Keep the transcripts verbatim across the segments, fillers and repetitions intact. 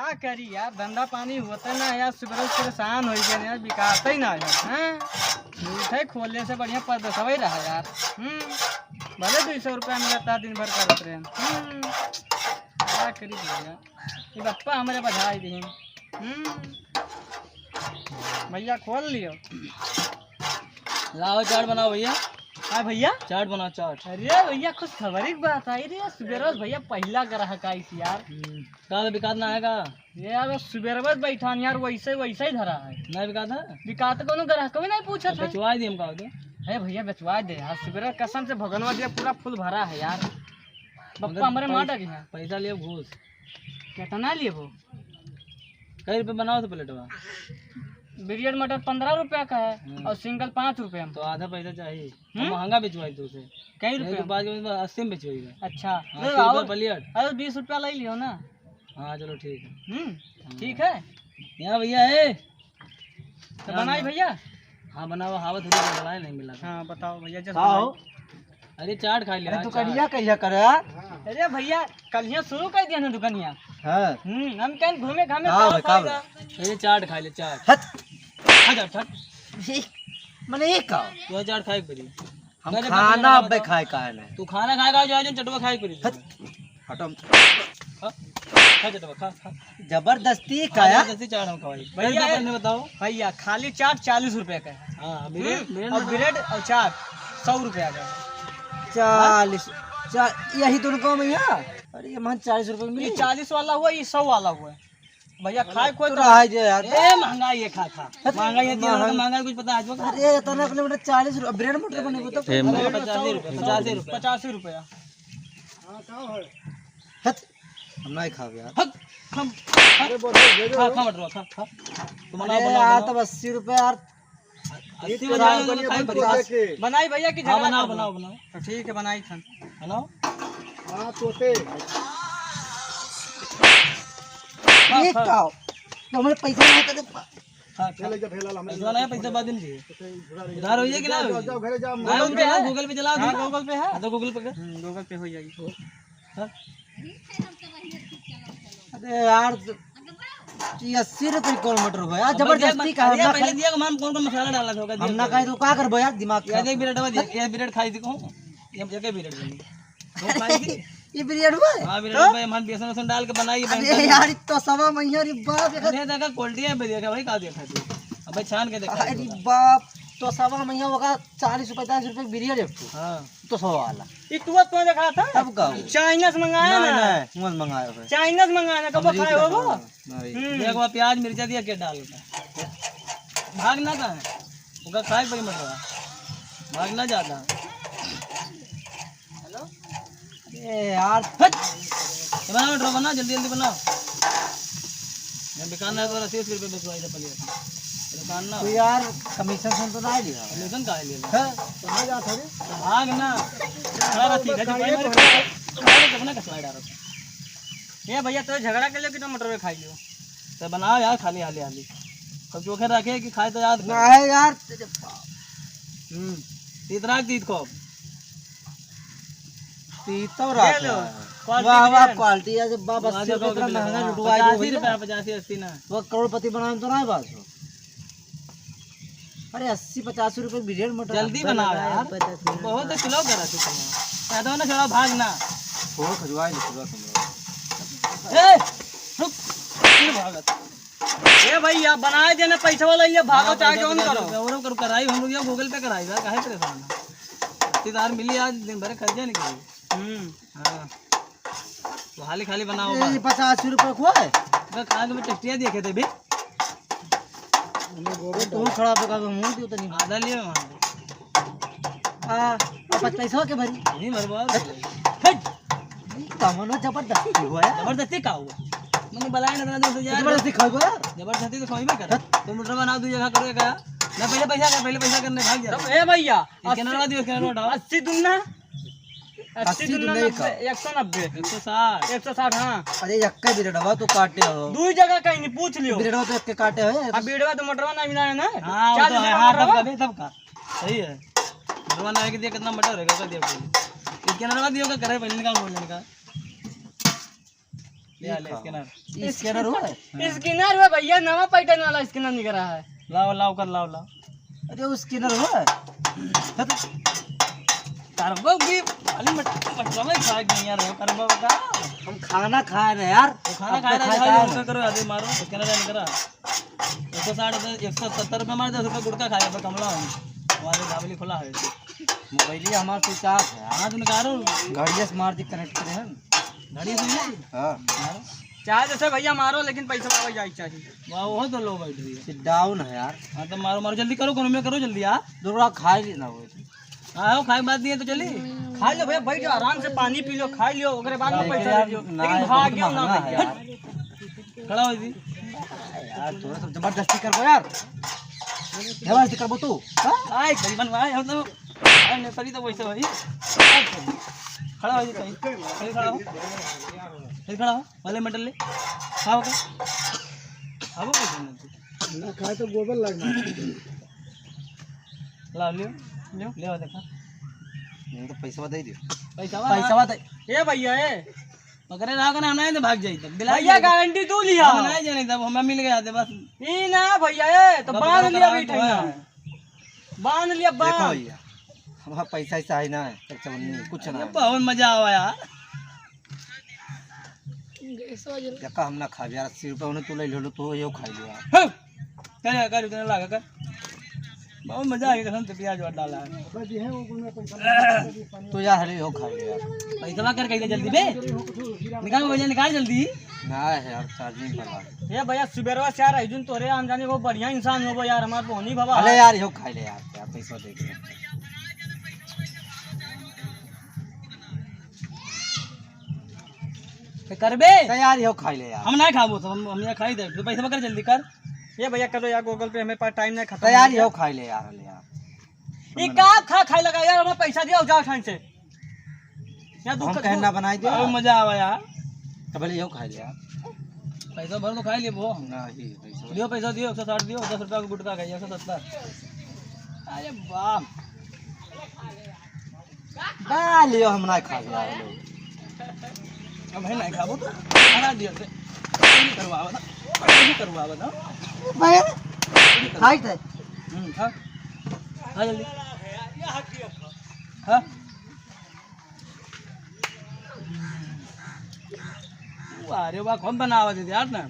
का करी यार, धंधा पानी होता ना यार, सुबह से परेशान होइ गए यार, बिकाते ही ना यार, हैं? मिलते खोलने से बढ़िया परदेसवे रहा यार। हम्म, भले दो सौ रुपया मिलता दिन भर करत रहे। हम्म, का करी भैया, ये बप्पा हमरे बधाई दी। हम्म, भैया खोल लियो। लाओ चाट बनाओ भैया। हाँ भैया। चाट बनाओ, चाट। अरे भैया, खुशखबरी की बात आई रे, सुबह रोज भैया पहला ग्राहक आई थी यार। हम्म, का तो बिकात ना है का? ये यार, बस सुबह रोज बैठान यार, वैसे, वैसे ही धरा है। नहीं बिकात है? बिकात कोनो ग्राहक भी नहीं पूछत है। बेचवा दे हम का होते? अरे भैया, बेचवा दे यार, सुबह कसम से भगनवा दिया पूरा फुल भरा है यार। बप्पा मगर हमरे मार पैस-, डाली है। पैसा लियो घूस। कितना लेबो? कै रुपये बनाओ तो प्लेटवा? बिरियानी मटर पन्द्रह रुपया का है हम्म। और सिंगल पाँच रुपया में। तो आधा पैसा चाहिए। हम्म? महंगा बेचवाई तू से। कै रुपया? तो पाँच रुपया अस्सी में बेचवाई। अच्छा। हाँ, ले अस्सी रुपया और प्लेट। अरे, बीस रुपया ले लियो ना। हाँ, चलो ठीक है। हम्म, हाँ। ठीक है। यहाँ भैया है। तो बनाई भैया? हाँ, बनाओ, हवा थोड़ी देर बनाए, नहीं मिला। हाँ, बताओ भैया, जल्दी का हो? बनाई। अरे, चाट खा ले, अरे, हाँ, दुकनिया चाट। कहिया करे, हाँ? अरे भैया, कलिया शुरू कर दिया ना दुकनिया। हाँ। हम्म, हम कहीं घूमे घामे का का भाई, का पाएगा? भाई? अरे, चाट खा ले, चाट। हट। खा जा, चाट। ये, मने ये का? तू चाट खाए के पड़ी। हम अरे, खाना बकरा अबे बताओ। खाए काहे नहीं? तू खाना खाएगा, जो है, जो चटवा खाए के पड़ी। हट। हटम। खा, खा चटवा, खा, खा। जबरदस्ती खा, काया? जबरदस्ती चाट हम खवाई। भैया, भैया, पहले बताओ। भैया, खाली चाट चालीस रुपया का है। हाँ, ब्रेड, हम्म, ब्रेड और बताओ। ब्रेड और चाट सौ रुपया का है। चालीस, चा-, यही दोनों काम है यहाँ? अरे, ये महन चालीस रुपये में ये मिली। चालीस वाला हुआ, ये सौ वाला हुआ है। भैया, खाए कोई तो तो रहा है जे यार। ए, महंगाई है, खा, खा। हट। महंगाई है, तेल महंग- महंगाई कुछ पता है आज वो का? अरे, इतना किलोमीटर चालीस रुपये, ब्रेड मटर बने को तो ए, अरे, पचासी रुपये, पचासी रुपये। पचासी रुपया। हट, हम नहीं खाओ यार। हट, हम, अरे, बोलो, दे दो। खा, खा, मटर, खा, खा। तुम बनाओ, अरे बनाओ, यार, बनाओ। तब अस्सी रुपये यार। अस्सी में जाओ, तो खाई पड़ी। बनाई भैया की हाँ, जगह बनाओ, बनाओ, बनाओ। तो ठीक है, बनाई खान। बनाओ। हाँ, तोते। हाँ, ये हाँ। खाओ। तो हमारे पैसा नहीं तो दे। हाँ, खा। ले जा, भेला ला, हमें पैसा नहीं, पैसा बाद में चाहिए। उधार होइए कि ना जाओ, होइए? जाओ, घरे जाओ। हाँ, Google Pay है? Google Pay चलाओ हाँ, ना। Google Pay है। हाँ, तो Google Pay कर। हम्म, Google Pay हो जाएगी। हाँ। अरे यार, ये अस्सी रुपये किलोमीटर हुआ यार, अब जबरदस्ती दिया, का, अरे हम ना पहले खाई, दिया, हम कौन कौन मसाला डाला था, हम ना खाई तो का करबो यार, दिमाग ये खराब। देख, ब्रेड में देख, ये ब्रेड खाई थी कहूँ, ये, ये क्या ब्रेड बनी? वो खाई थी? ये ब्रेड हुआ है? हाँ, ब्रेड तो? में हम बेसन वेसन डाल के बनाई, अरे बनता है। यार, ये तो सवा महीना, अरे बाप रे। अरे देखा, quality है, देखा भाई, का देखा तू? अब भाई छान के देखा अरे इसको। बाप, तो सवा महीना होगा, चालीस रुपये, पचास रुपये ब्रेड एक ठो। हाँ। तो सौ वाला। ई तू तो देखा था? तब का हो? चाइना से मंगाया नहीं, ना? नहीं, मत मंगाया भाई। चाइना से मंगाया ना, कब अमरीका खाए हो वो? का। नहीं। हम्म। देख, वो प्याज मिर्चा दिया के डाल के। भाग ना कहाँ है? ओका खाए बड़ी मजा। भाग ना ज्यादा। हेलो? ए यार, हट! ये बनाओ, ड्रॉ बना, जल्दी, जल्दी बनाओ। मैं दुकान ना तो अस्सी रुपये बेचवाई था पहले। दुकान ना। तो यार, कमीशन से तो ना लिया। कमीशन का लिया? हाँ, तो ना जा थोड़ी। भाग ना। खड़ा रह, ठीक है, जो भाई मारे, खड़ा रह, कितना कचरा डाल रहा है। ए भैया, तो झगड़ा कर लियो कि टमाटर खाई लियो? तो बनाओ यार, खाली हाली हाली। अब चोखे रखे कि खाए तो याद करो। ना है यार, तेरे बाप। हम्म, तीत राख, तीत को। तीत तो राख ले लो, यार। Quality वाह, वाह, बिरयानी। Quality है, जब बाप वाह, अस्सी रुपये देखो, इतना महंगा हाँ, लुटवा दो पचासी भैया। रुपया, पचासी, अस्सी ना। वो करोड़पति बनाने तो ना है बात। अरे अस्सी पचासी रुपये बिरयानी मटर जल्दी बनाओ यार। बहुत slow करा तू। पैदा ना चला, भाग ना। छोड़, खजवाए नहीं पूरा तुम लोग। ए, रुक। फिर भागत। ए भैया, बनाए देना पैसा वाला, ये भागो, हाँ, चाहे पैसा कौन तो करो। करो, करो, कराई, हम लोग ये Google Pay कराई, यार, काहे परेशान है? अस्सी हजार मिली आज, दिन भर खर्चा निकली। हम्म। हाँ। तो खाली, खाली बनाओ ये बा। पचास रुपये को है। बस आज मैं टेस्टिया देखे थे भी। तू खड़ा पे का मुंह दियो तनी। आधा लिए वहाँ। आ, अब पैसा के भरी? नहीं भरवा। हट। कमनो जबरदस्ती हुआ है। जबरदस्ती का हुआ? मैंने बुलाया ना, ना, ना, यार। जबरदस्ती खाओ यार। जबरदस्ती तो खाई में कर। हट। तुम ड्रामा ना दो जगह करो क्या? ना, पहले पैसा कर, पहले पैसा करने भाग जा। ए भैया, इसके नाम दियो, इसके नाम हटाओ। अस्सी दूना। अस्सी अस्सी तो दूना नहीं नब्बे, का। एक सौ नब्बे। एक सौ साठ। एक सौ साठ, हाँ। अरे, यक्के बिरडवा तो काटे हो। दुई जगह कहीं नहीं, पूछ लियो। बिरडवा तो यक्के काटे हो। अब बिरडवा तो मोटरवा ना मिला है ना? हाँ, वो चालीस तो है, रुपया हाँ, मोटरवा। तब का, तब का। सही है। मोटरवा ना आके दिया, कितना मटर रहेगा, कर दिया कोई। इसके नाम दियो का करे, पहले निकाल बोल इनका। ये ले स्कैनर। ये स्कैनर हुआ है? स्कैनर हुआ भैया, नवा पैटर्न वाला स्कैनर निकला है। लाओ, लाओ कर, लाओ, लाओ। अरे वो स्कैनर हुआ है? करबो की खाली मट-, मटका में खा गई यार, वो करबो का? हम खाना खाए ना यार। तो खाना खाए ना, खाए जाओ, खाए। योगा करो, अरे मारो, स्कैनर निकला। एक सौ साठ, एक सौ सत्तर रुपये मार, दस रुपये गुटखा खाए, पर कमला हो। हमारे बाबली खुला है। मोबाइल ही हमारे से चार्ज है। हाँ, तुम निकालो। घड़िया से मार दी, कनेक्ट करे हैं। घड़िया से नहीं? हाँ। मारो। चार्ज से भैया मारो, लेकिन पैसा वापस जाए चाहिए। वाह, वो तो लो बैटरी है। ये डाउन है यार। हाँ, तो मारो, मारो, जल्दी करो, करो, मैं करो, जल्दी यार। दो खाए भी ना हो। हाँ, वो खाए के बाद दिए तो चली। खा लो भैया, बैठ जाओ, आराम से पानी पी लो, खा लियो, ओकरे बाद में पैसा दे दियो। लेकिन भाग गया ना भैया। खड़ा हो जी। यार, थोड़ा सा जबरदस्ती करबो यार। जबरदस्ती करबो तू, हाँ? आए, गरीबन भाई, हम तो, अरे, नेपाली तो वैसे भाई। खड़ा हो जी, सही। सही खड़ा हो। सही खड़ा हो। पहले मेडल ले। खाओ का? खाओ का? ना खाए तो गोबर लगना। लाओ, लियो, लियो, लियो, देखा। नहीं तो पैसा दे दियो। पैसा वा? पैसा दे। ए भैया, ए। पकड़े रहा करना, हम नहीं तो भाग जाई तब। दिला भैया, दे। गारंटी तू लिया। हम नहीं जाने तब, हमें मिल गया था बस। ई ना भैया, ए, तो बाप बांध रे, लिया बाप रे, बैठे ना। बांध लिया, देखो बांध। भैया, हमारा पैसा ऐसा है ना, एक चवन्नी, कुछ ना अरे, है। बहुत मजा आवा यार। देखा, हम ना खाबे यार, अस्सी रुपया उन्हें तू ले लो, तू यो खा लिया। हम्म। कर, कर, उतने लागा कर। बहुत मजा आ गया, कसम से प्याज और डाला है। तू यार, हले हो खा लिया। पैसा कर कहीं जल्दी बे। निकाल भैया, निकाल जल्दी। ना है यार, चार्जिंग लगा। ए भैया, सुबेरवा से यार, अर्जुन तोरे हम जाने वो बढ़िया इंसान होबो यार, हमार बोहनी बाबा। अरे यार, यो खा ले यार, यार पैसा दे के। तो करबे? तो यार, यो खा ले यार। हम ना खाबो सब, हम, हम यहाँ खाई दे। तो पैसा कर जल्दी कर। ए भैया, करो यार, Google Pay, हमें पास टाइम नहीं खत्म तैयार हो गया। यो खा ले यार, ले यार। ये का खा खाए लगा यार, हमें पैसा दियो, जाओ ठान से। यहाँ हम दुख कहना बनाई दे। बहुत मजा आवा यार। तो भले यो खा ले यार। पैसा भर तो खा ले वो। ना ही पैसा। दियो पैसा दियो, एक सौ साठ दियो, दस रुपया का गुटखा खाइए, एक सौ सत्तर। अरे बाप। बा लियो, हम ना खा ले यार। अब है ना खाबो तो हटा दियो से। करवा बता। करवा बता। भाई, खाई थे। हम्म, खा। खा जल्दी। खा। वाह रे वाह, कौन बनावा दे यार ना।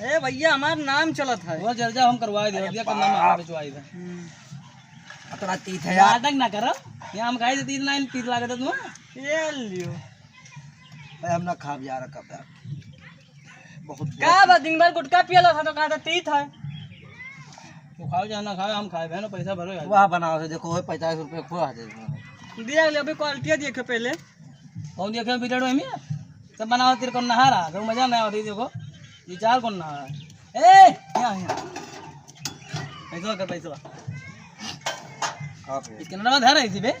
ए भैया, हमार नाम चलत है। वो जर्जा हम करवा दे, अरे भैया, कम नाम बाप। हमारा बेचवाई दे। हम्म। अतना तीत है यार। नाटक ना करो। यहाँ हम खाई दे तीत ना, तीत लागत है तुम्हें। ये लियो। भाई, हम ना खाब यार, कब यार। बहुत का बा, दिन भर गुटखा पियला था तो कहा था तीत है। तू खाओ चाहे ना खाओ, हम खाए, बहन, पैसा भरो यार। वाह, बनाओ से देखो, वही पचास रुपये खो आ जाए। दिया ले, अभी क्वालिटी देखो पहले। कौन देखे बिगड़ में? सब बनाओ, तेरे को नहा रहा, तो मजा नहीं आवत है, देखो। ये चार कौन नहा रहा है? ए, यहाँ, यहाँ। पैसा कर, पैसा। आप है। इसके नंबर धर है इसी पे।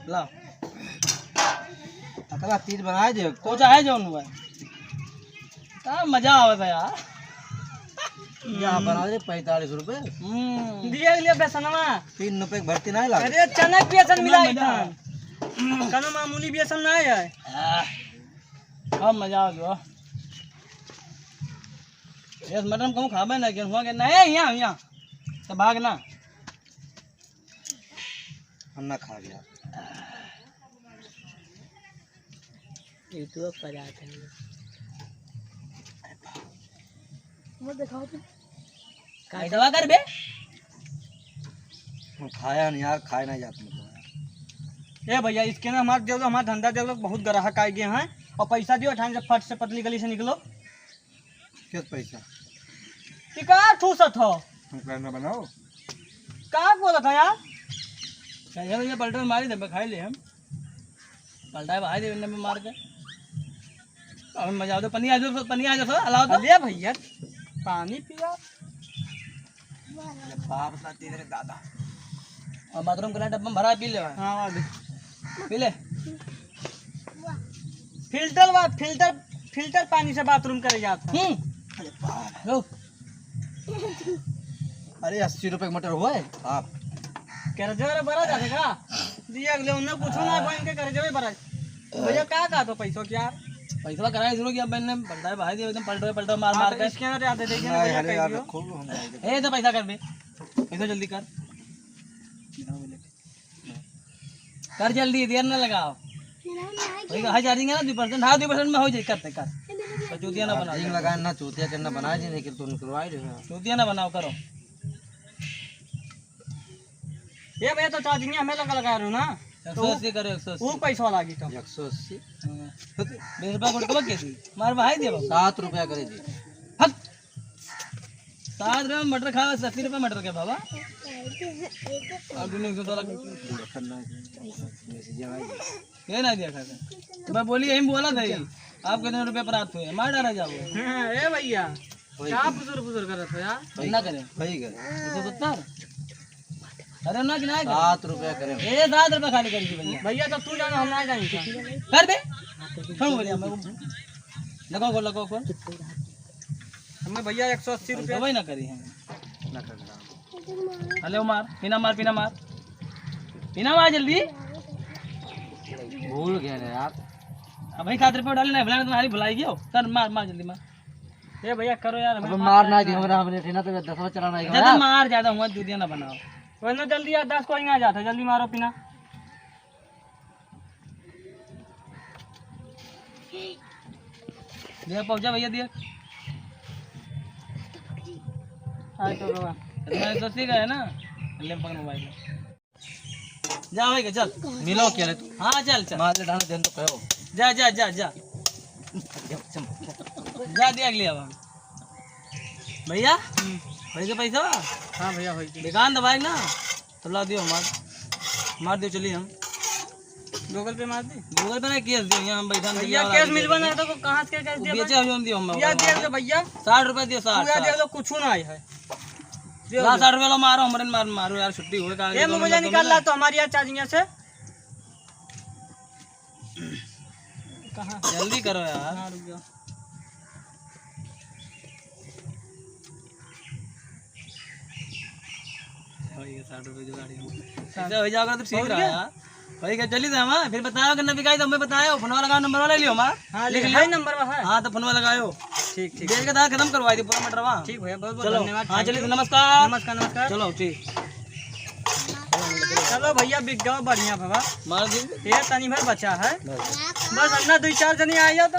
ला। अतला तीत बनाए दे। तो चाहे जो हुआ है। का मजा आवत है यार। यहाँ बना दे पैंतालीस रुपए। हम्म। दिया लिया बेसनवा। तीन रुपए की भर्ती नहीं लगा। अरे चना के बेसन मिला मजा। इधर। कनो मामूली बेसन ना है। आह, अब मजा आ गया। ये मटन कहूँ खाबे ना, गेहुआ के नहीं, यहाँ, यहाँ। तो भाग ना। हम ना खा गया। YouTube पर आते हैं। वो दिखाओ तो। का दवा कर बे? हम खाया नहीं यार, खाए नहीं जाते मतलब यार। ए भैया, इसके ना हमारे दे दो, हमारा धंधा दे दो, बहुत ग्राहक आ गए हैं। और पैसा दियो, ठान से फट से पतली गली से निकलो। किस पैसा? ये का ठूसत हो? हम कहना बनाओ। का बोलत हो यार? कहिए भैया, पलटन मारी दे, खाई ले हम। पलटा है भाई, देवेंद्र में मार के। अब मजा आओ तो पनिया आ जाओ, पनिया आ जाओ, अलाओ तो। अरे भैया, पानी पिया। अरे बाप रे, तेरे दादा। और बाथरूम का डब्बा में भरा, पी ले भाई। हाँ, आ दे। पी ले। फिल्टर बा, फिल्टर, फिल्टर पानी से बाथरूम करे जात है। हम्म। अरे बाप। लो। अरे अस्सी रुपए का मटर हुआ है आप। कर्जा रे बड़ा जाने का? दिया अगले उन्हें कुछ ना बन के कर्जा भी भरा। भैया का कहा तो पैसों की यार? पैसा कराए शुरू किया मैंने, पलटा है भाई, एकदम पलटो, पलटो मार मार के। स्कैनर याद है, देखिए ना, भैया, अरे यार, कहियो। रखो, हम जाएंगे। ए, तो पैसा कर बे, पैसा जल्दी कर। कर जल्दी, देर ना लगाओ। भाई, हाँ, चार्जिंग है ना, दो परसेंट, हाँ, दो परसेंट में हो जाए, करते कर। तो चूतिया ना बना चार्जिंग दे। लगाए ना, चूतिया करना बनाए जी, नहीं कि तो निकलवाए रहे हैं। चूतिया ना बनाओ, करो। ए भैया, तो चार्जिंग हमें लगा, लगा रहे हो ना? तो एक सौ अस्सी करो, एक सौ अस्सी। वो पैसा लागी तो। एक सौ अस्सी। हाँ। बीस रुपया गुटकवा के दी। मार भाई दे बाबू। सात रुपया करे दी। हट। सात रुपया में मटर खाओ, अस्सी रुपया मटर के बाबा। और दुनिया से तो लग। ये ना दिया खाते। मैं बोली, यही बोला था ये। आप कितने रुपये प्राप्त हुए? मार डाला जाओ। हाँ, ए भैया। वही। क्या फुसुर फुसुर करत हो यार? ना करे। वही करे। एक सौ सत्तर? अरे ना कि ना करे? सात रुपया करे। ए, सात रुपया खाली करी थी भैया। भैया, तो तू जाना, हम ना जानी का? कर दे। छोड़ बोलिया, मैं वो लगाओ, खोल, लगाओ, खोल। हमें भैया एक सौ अस्सी रुपया। वही ना करी हम। ना कर। हेलो, मार, पीना मार, पीना मार। पीना मार जल्दी। भूल गए रे यार। अब भाई सात रुपया डाले ना, भुलाना तुम्हारी भुलाई गयो। कर, मार, मार जल्दी मार। ए भैया, करो यार, अब हमें मार ना पास दियो, करना है। हमरा, हमने ठेना तो दसवा चलाना है ज्यादा यार। मार, ज्यादा हुआ, दूधिया ना बनाओ। वरना जल्दी यार, दस को ही आ जाता, जल्दी मारो पीना। दिया पहुंचा भैया, दिया। आ तो बाबा। इतना तो ठीक है ना, ले पकड़ मोबाइल। जा भाई के चल। मिलो क्या रे तू? हाँ, चल, चल। मार ले, डाल दे तो कहो। जा, जा, जा, जा। जा, दिया अगले अब। भैया, हम्म। भाई के पैसा बा? हाँ भैया, होई के। दुकान दबाए ना, तो ला दियो हमार। मार दियो, चलिए हम। Google Pay मार दी। Google Pay नहीं, cash दियो, यहाँ हम बैठा भैया, cash मिलबा ना तो कहाँ से cash वो दिया बेचे भाई? हम, दियो हम भैया, मोबाइल। दे दो भैया। साठ रुपया दियो, साठ, भैया, दे साठ। दो, कुछ ना आए है। दे ला, दो। साठ रुपया लो, मारो, हमरे मार, मारो यार, छुट्टी होए का, ये दोनों मोबाइल दोनों निकाल ना। ला तो हमारी यार चार्जिंग से। कहाँ? जल्दी करो यार। हाँ, रुक जाओ। वही है, साठ रुपये जुगाड़ है। साठ। ऐसे हो जाओगा तो ठीक हो रहा गया? यार। वही का, चलिए तो हम, हाँ, फिर बताओ कि ना बिकाई तो हमें बताओ, फोन वाला का नंबर वाला लियो हमारा। हाँ, लिख ले, लियो। है नंबर वहाँ है। हाँ, तो फोन वाला लगायो। ठीक, ठीक। बेच के दाम खत्म करवाई दी पूरा मटरवा। ठीक भैया, बहुत बहुत चलो। धन्यवाद, हाँ, thank चलिए, you। नमस्कार। नमस्कार, नमस्कार। चलो, ठीक। चलो भैया, बिक गवा, बढ़िया बाबा। मार दी। ये तनी भर बचा है। बस। बस, अन्ना दुई चार जनी आ जाओ तो